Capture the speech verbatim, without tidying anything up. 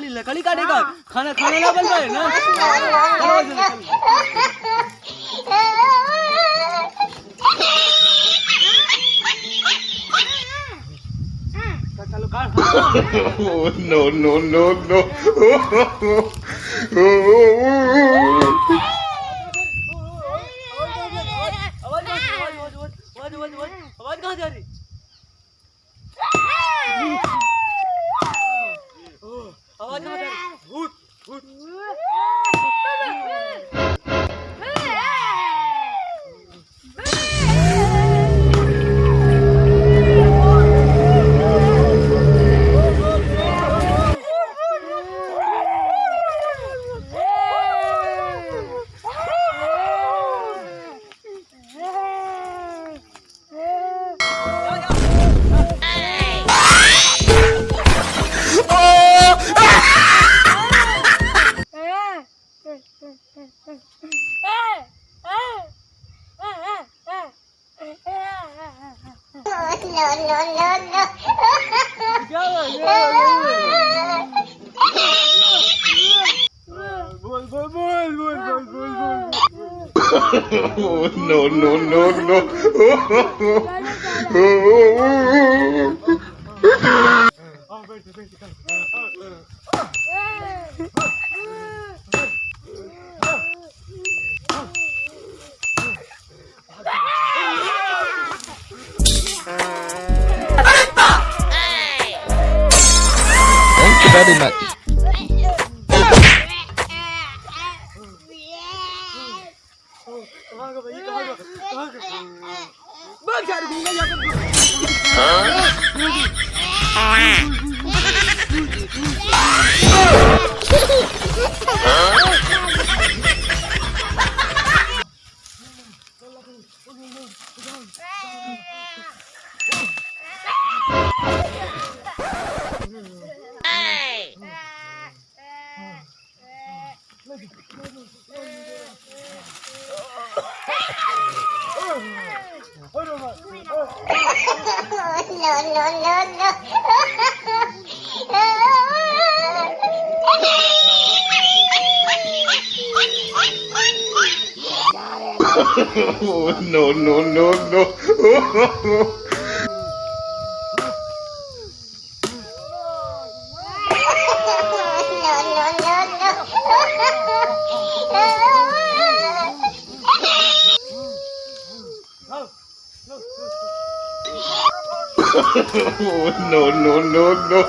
लकड़ी काटे का? हाँ। खाना, खाना ना बन पाए ना? चलो, काट। Oh, no, no, no, no। आवाज, आवाज, आवाज, आवाज, आवाज, आवाज, आवाज कहाँ जा रही? आवाज कहाँ जा रही? भूत, भूत। बोल, बोल, बोल। Oh, no, no, no, no। Thank you very much। कहाँ गया भाई? कहाँ गया? कहाँ गया? बस यार, घूमने जाकर No, no, no, no। Oh, no, no, no, no। Oh, no, no, no, no।